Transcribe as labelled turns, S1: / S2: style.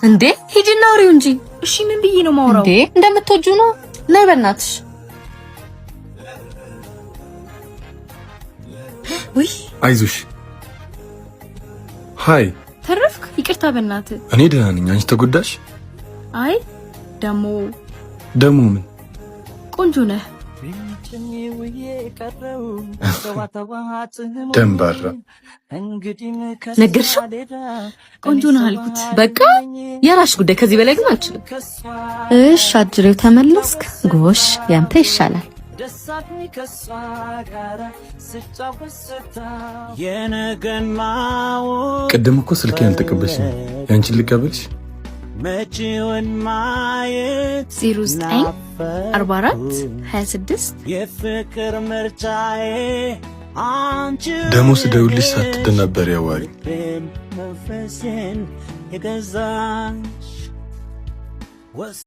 S1: እንዴ ሂጂና አውሪው እንጂ።
S2: እሺ ምን ብዬ ነው ማውራው?
S1: እንዴ እንደምትወጂው ነው። ነይ በእናትሽ።
S2: ውይ
S3: አይዞሽ። Hi።
S2: ተረፍክ? ይቅርታ በእናትህ።
S3: እኔ ደህና ነኝ። አንቺ ተጎዳሽ?
S2: አይ ደሞ
S3: ደሞ ምን?
S2: ቆንጆ ነህ።
S3: ደንባራ።
S1: ነገርሽው?
S2: ቆንጆ ነህ አልኩት።
S1: በቃ የራስሽ ጉዳይ። ከዚህ በላይ ግን አልችልም። እሽ አጅሬው ተመለስክ። ጎሽ ያንተ ይሻላል።
S3: ቅድም እኮ ስልኬን አልተቀበልሽም። ያንቺን ልቀበልሽ?
S2: 09 44 26።
S3: ደሞ ስደውልሽ ሳትደናበር ያዋሪ።